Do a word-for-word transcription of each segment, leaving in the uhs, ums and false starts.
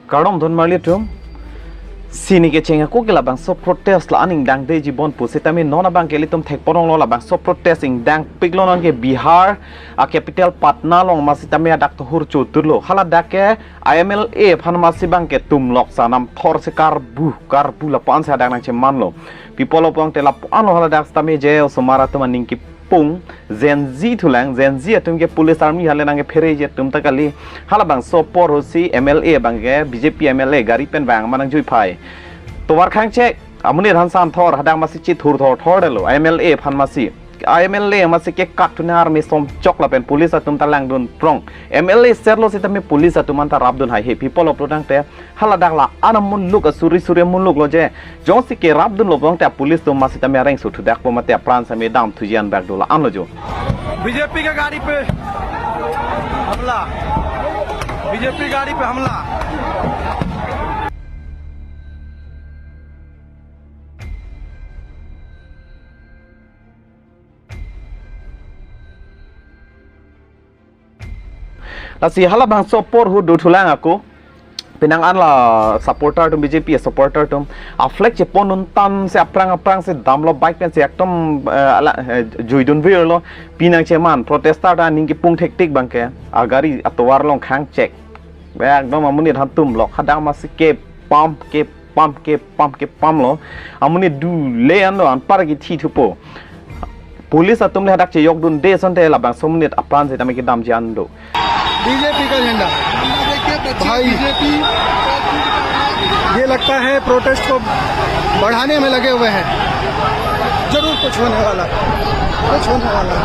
Kardom donmarli atum. Pini kecheng ako ke labangso protest la aning dangde jibon pusitame non abangke ilitum thekponlonglo, labangso protest ingdangpiklo. Non ke Bihar a capital Patna along masitame adak tohur choturlo. Haladak ke a M L A aphan masi abangke tumlok sanam thor se karbu karbu lapu-an se adak nangchemanlo. Pi apot lo pulote lapu-anlo haladak sitame je osomar atum aning kipung, Gen Z thulang, Gen Z atum ke police army hale nangkephereji atum ta kali. Halabangso apor ahut si M L A abangke B J P M L A gari pen vang ma nangjui phai. Tovar khangchek, amonit aphan santhor, hadak masi chithur thorthor detlo, M L A aphan masi. M L A masi ke kat thunar me somchok lapen police atum ta langdun prong. M L A serlo sitame police atum anta rapdun haihe. Pi apot lo pulotangte haladak la-an amuluk, asuri suri amuluklo je. Jongsi kerapdunlo pulote police atum masitame areng suthudak po mate apran sitame damthuji an bak do la-anlo jo. BJP के गाड़ी पे हमला, बीजेपी गाड़ी पे हमला। Lasi halabangso apor ahut dothulang ako. Penang an la supporter atum, B J P supporter atum a flag chepondun tangte aphrang aphrang si damlo, bike pen si ekdom, eh, ala, eh, juidunvirlo. Pi nangcheman, protester ta aning kipung thektik abangke, agari atovar along khangchek. Ekdom amonit aphan tumlok, hadak masi kepam kepam kepam kepamlo. Amonit dule anlo, anpar kithi thupo. Police atum le hadak cheyokdunde asonte labangso amonit apran sitame kedamji an do. BJP का झंडा। भाई, ये लगता है प्रोटेस्ट को बढ़ाने में लगे हुए हैं। जरूर कुछ होने वाला है, कुछ होने वाला है।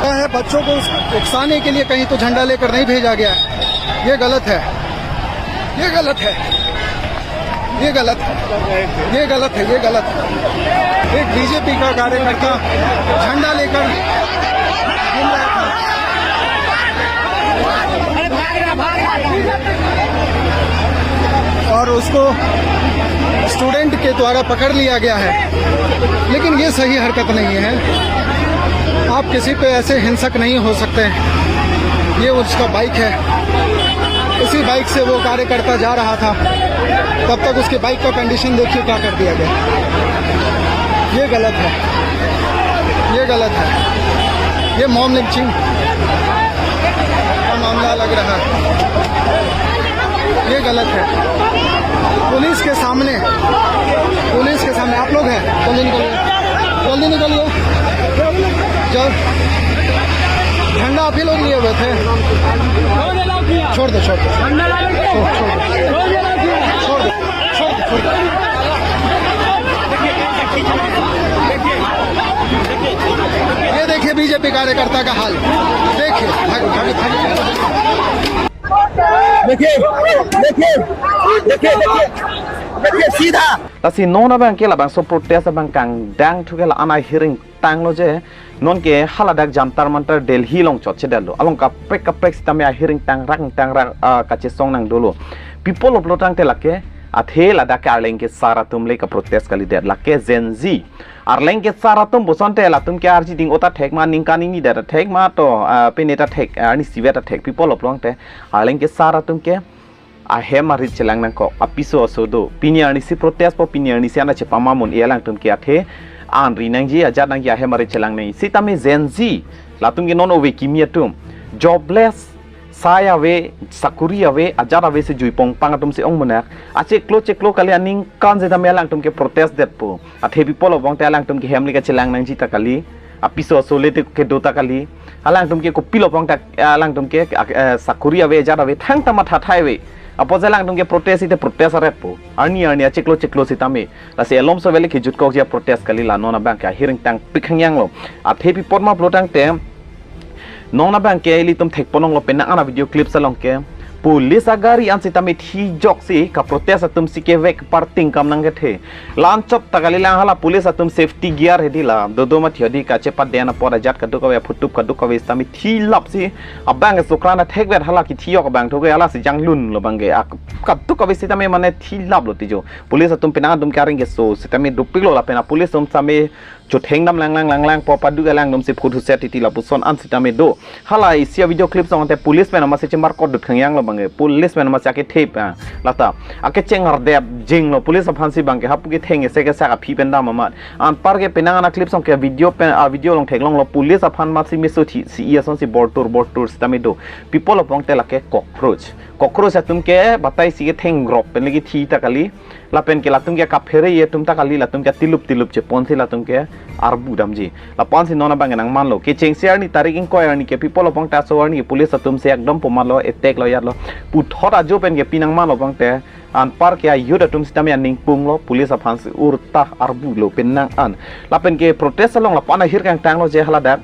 क्या है, बच्चों को उस-, उकसाने के लिए कहीं तो झंडा लेकर नहीं भेजा गया है। ये गलत है, ये गलत है, ये गलत है, ये गलत है, ये गलत है। एक बीजेपी का कार्यकर्ता झंडा लेकर घूम रहा था और उसको स्टूडेंट के द्वारा पकड़ लिया गया है, लेकिन ये सही हरकत नहीं है। आप किसी पे ऐसे हिंसक नहीं हो सकते। ये उसका बाइक है, इसी बाइक से वो कार्यकर्ता जा रहा था, तब तक उसकी बाइक का कंडीशन देखिए क्या कर दिया गया। ये गलत है, ये गलत है, ये मॉब लिंचिंग का मामला लग रहा है, ये गलत है। पुलिस के सामने, पुलिस के सामने आप लोग हैं, जल्दी निकलिए, जल्दी निकलिए। जब झंडा आप ही लोग लिए हुए थे, छोड़ दो, छोड़ दो, छोड़, छोड़ दो, छोड़ दो, छोड़ दो, छोड़ दो। ये देखिए बीजेपी कार्यकर्ता का हाल, देखिए, भागो, भागो, भागो। देखिए, देखिए, देखिए, देखिए, देखिए, सीधा। Lasi non abangke labangso protest abang kangdangthu ke la-an ahiring tanglo je, non ke haladak Jantar Mantar Delhi along chotchedetlo. Along kaprek kaprek sitame ahiring tangrak tangrak, ah, kachesong nangdolo. Pi apot lo pulotangte lake, athe ladak ke arleng kesar atum le kaprotest kalidet, lake Gen Z. Arleng kesar atum pusonte latum ke arji ding-o ta thek ma, ningkan hini det ta thek ma to, ah, pine ta thek, ah, arnisi vet ta thek, pi apot lo pulotangte arleng kesar atum ke ahem arit chelang nangkok, apiso aso do. Pini arnisi protest po, pini arnisi anta chepama mun, alangtum ke athe anri nangji, ajat nangji, ahem arit chelang nangji. Sitame Gen Z, latum ke non ove kimi atum, jobless, sai ave, sakuri ave, ajat ave si juipong pang atum si ong munak. Achiklo chiklo kali aningkan sitame alangtum ke protest detpo. Athe pi apot lo pulotangte alangtum ke hem le kachelang nangji ta kali, apiso aso le te kedo ta kali. Alangtum ke kopilo pulotangte, alangtum ke, eh, sakuri ave, ajat ave, thangta matha thai ave. Apot je alangtum ke protest site protest aretpo. Arni arni achiklo chiklo sitame. Lasi elom so vele kejutkokji aprotest kali, la non abangke ahiring tangpik hangyanglo. Athe pi apot ma pulotangte, non abangke ilitum thekponlonglo penang an avideo clips along ke, police agari an sitame thijok si kaprotest atum si kevek parting kam nangkethe. La-anchot ta kalilang, hala police atum safety gear hedi la dodo mathi hedi kachepaden apor ajat kadokave, aphutup kadokave sitame thilap si abang ke sukran athekvet hala kithijok abangthu ke hala si janglunlo abangke. Ak-, kadokave sitame mane thilaplo tijo. Police atum penang atum ke areng keso sitame dopiklo lapen a police atum sitame Chetheng dam lang lang lang lang po, paduk alang dum si phut huset titi lapuson an sitame do. Hala isi a-video clip song ante police pen amatsi chemar kodut khangyang lo bang ke. Police pen amatsi akethep, ah, lata akecheng ardep jing lo police aphan si bang ke, hapu ketheng ese ke sak aphi pen dam amat. Anpar ke penang an a-clip song ke video pen, a-video along theklong lo, police aphan amatsi meso thi si i ason si bortur bortur sitame do. Pi pulo pulote lake cockroach. Cockroach atum ke batai si ketheng grop pen lagi thi ta kali. Lapen ke latum ke kaphere atum ta kali, latum ke tilup tilup chepon si latum ke arbu damji. Lapu an si non abang ke nangman lo. Kechengsi arni tarik ingkoi arni ke pi pulo pulote aso arni police atum si ekdom pomat lo, attack lo, yat lo. Puthot ajo pen ke pi nangman lo pulote, anpar ke a-youth atum sitame aning pung lo, police aphan si urta arbu lo penang an. Lapen ke protest along lapu an ahir kangtang lo je haladak.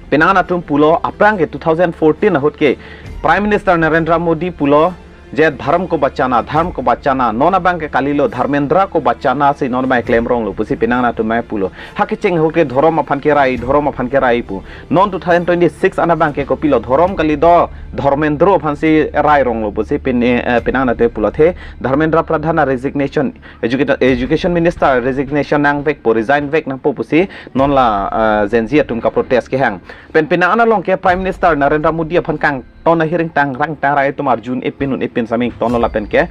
Penang an atum pulo, aphrang ke two thousand fourteen ahut ke Prime Minister Narendra Modi pulo je dharm ko bachana, dharm ko bachana, non abang ke kalilo, Dharmendra ko bachana si non abang klem rong lo pusi penang an atum mai pulo. Ha kecheng ahut ke dhorom aphan kerai, dhorom aphan kerai pu. Non two thousand twenty-six an abang ke kopilo, dhorom kali do, Dharmendra aphan si rai rong lo pusi pen, eh, penang an atum pulo, athe Dharmendra Pradhan a-resignation, educator, education minister resignation nangvekpo, resign vek nangpo pusi non la, eh, Gen Z atum ka-protest kehang. Pen penang an along ke Prime Minister Narendra Modi aphan kangton ahir ingtang rang tang rai atum arjun epin un epin sitame ington lo lapen ke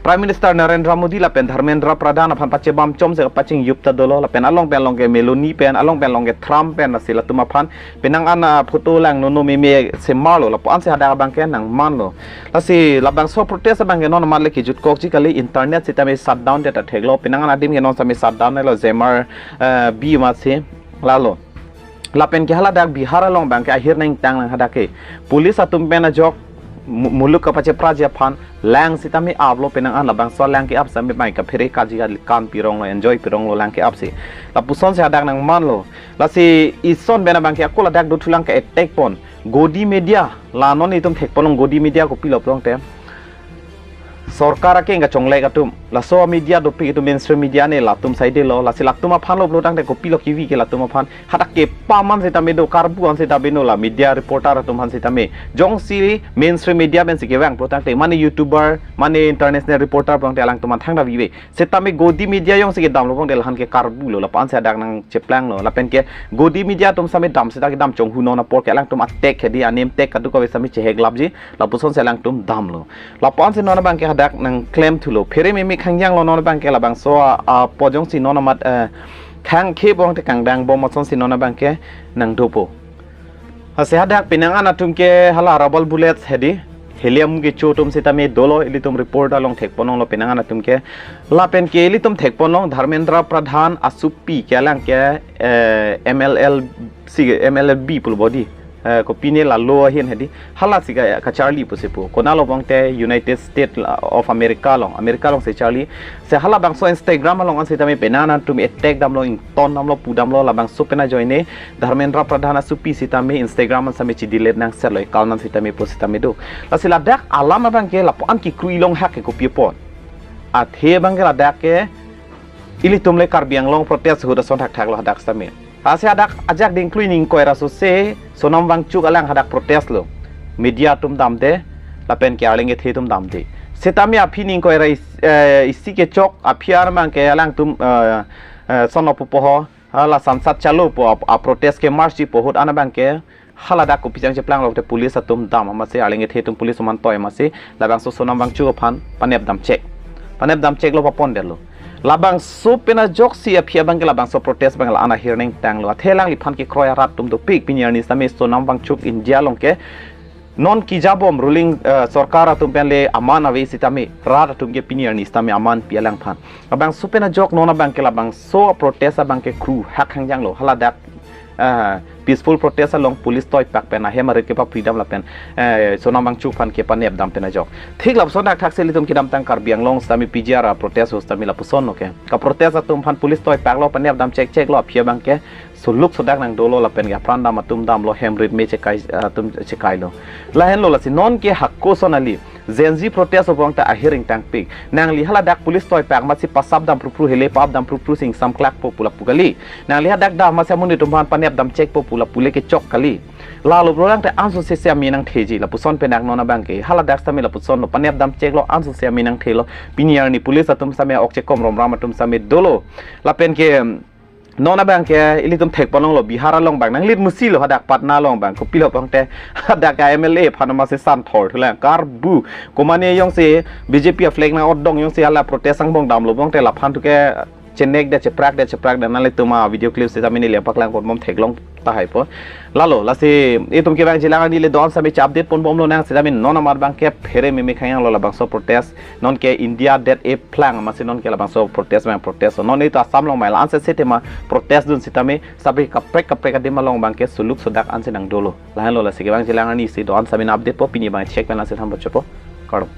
Prime Minister Narendra Modi lapen Dharmendra Pradhan aphan pachebam chom si kapaching yup ta dolo, lapen along pen along ke Meloni pen, along pen along ke Trump pen, lasi latum aphan penang an a-photo lang nono meme semar lo, lapu an si hadak abang ke nangman lo. Lasi labangso protest abang ke non amat le kejutkokji kali, internet sitame shutdown det ta theklo, penang an adim ke non sitame shutdown lo, Jemar, eh, bi amatsi lalo. Lapen ke haladak Bihar along abang ke ahir nangtang lang hadak ke police atum pen ajok mu-, muluk kapachepraji aphan lang sitame ap lo, penang an labangso lang ke-ap sitame mai kaphere kaji kan pirong lo, enjoy pirong lo lang ke-ap si. Lapuson si hadak nangman lo. Lasi ison pen abang ke ako ladak dothulang ke-attack pon. Godi Media, la non itum thekpon long Godi Media kopilo pulote sorkar akeng kachonglek atum. Laso media dopik itum mainstream media ne, latum side lo, lasi latum aphan lo pulo tangte kopilo kivi ke latum aphan. Hadak ke paman sitame do, karbu an sitame do, la media reporter atum aphan sitame. Jongsi mainstream media pen si kevang pulo tangte, mane YouTuber, mane international reporter pulote alangtum aphan thangta vive. Sitame Godi Media jongsi kedam lo pulote lahan ke karbu lo, lapu an si hadak nangcheplang lo. Lapen ke Godi Media atum sitame dam seta kedam chonghu non apor ke alangtum attack hedi, anem attack kadokave sitame cheheklapji, lapuson si alangtum damlo. Lapu an si non abang ke hadak nangklem thulo. Phere meme khangyang lo non abang ke labangso a, a, po jongsi non amat, eh, khangkhe pulote kangdang bom ason si non abang ke nangdopo. Lasi hadak penang an atum ke hala rubber bullets hedi, helium kecho atum sitame dolo, ilitum report along thekpon long lo penang an atum ke. Lapen ke ilitum thekpon long Dharmendra Pradhan asupi ke alang ke, eh, M L L si M L L B pulo bodi. Eh, kopine lalo ahin hedi. Hala si ka, kacharli pusi pu. Konat lo pulote United States of America along, America along si charli. Si halabangso Instagram along an sitame penang an atum attack damlo, ington damlo, pu damlo, labangso pen ajoine Dharmendra Pradhan asupi sitame Instagram an sitame chi-delete nangsetlo, account an sitame pu sitame do. Lasi ladak alam abang ke lapu an kekru-i longhak ke kopi apot. Athe abang ke ladak ke ilitum le Karbi Anglong protest ahut ason thakthak lo hadak sitame. Lasi hadak ajak dingklui ni ingkoi ra sose Sonam Wangchuk alang hadak protest lo. Media atum damde, lapen ke arleng kethe atum damde. Sitame aphi ni ingkoi ra is-, eh, isi kechok, aphi armang ke alangtum, eh, eh, sono pupo ho, hala Sansad Chalo pu a, a-protest ke march ji pu ahut an abang ke haladak kopi jang cheplang lo te police atum dam amatsi, arleng kethe atum police atum an toi amatsi, labangso Sonam Wangchuk aphan panep damchek. Panep damchek lo, papon detlo. Labangso pen ajoksi aphi abang ke labangso protest abang la-an ahir nangtang lo. Athe alangliphan kekroi arat atum dopik, pini arni sitame Sonam Wangchuk India along ke non kejabom ruling, eh, sorkar atum pen le aman ave sitame, rat atum ke pini arni sitame aman pi alangphan. Labangso pen ajok non abang ke labangso protest abang ke kru hak hangjang lo. Haladak, ah, peaceful protest along police toipak pen ahem arit kepa-freedom lapen, eh, Sonam Wangchuk aphan kepanep dam pen ajok. Thik lapuson thakthak si ilitum kedamtang Karbi Anglong sitame P G R a-protest ahut sitame lapuson lo ke. Ka-protest atum aphan police toipak lo, panep damchekchek lo, aphi abang ke suluk sudak nangdolo lapen ke apran dam atum damlo, hem rit me chekai, atum chekai lo. Lahenlo, lasi non ke hako ason kali. Gen Z protest abang ta ahir ingtangpik. Nangli haladak police toipak amatsi pasap dam prup prup, hele pap dam prup prup si ingsamklakpo pu lapu kali. Nangli hadak dam amatsi amonit atum aphan panep damchekpo pu lapu le kechok kali. Lalo pulo tangte anso sese ami nangtheji, lapuson pen dak non abang ke. Haladak sitame lapuson lo, panep damchek lo, anso sese ami nangthelo. Pini arni police atum sitame ok chekom romram atum sitame dolo. Lapen ke, em, Non abang ke ilitum thekponlonglo, Bihar along abang nanglit musi lo, hadak Patna along abang kopilo pangte hadak M L A aphan amatsi santhor thulang karbu. Komane jongsi B J P a flag nang-otdong jongsi hala protest angbong damlo pangte laphan thu ke chenek de, cheprak de, cheprak de, nanglitum a video clip sitame neli paklang ponbom theklong tahai po. Lalo, lasi itum kevangji alang arni le do-an sitame che-update ponbomlonang sitame non amat abang ke phere meme khang lo labangso protest. Non ke India det eplang amatsi non ke labangso protest abang protest. Non itum Assam along mai la-an se sitame protest dun sitame sabri kaprek kaprek adim along abang ke suluk sudak ansi nangdolo. Lahenlo, lasi kevangji alang arni si do-an sitame update po, pini abang chek pen ansi thanpo chepo. Kardom.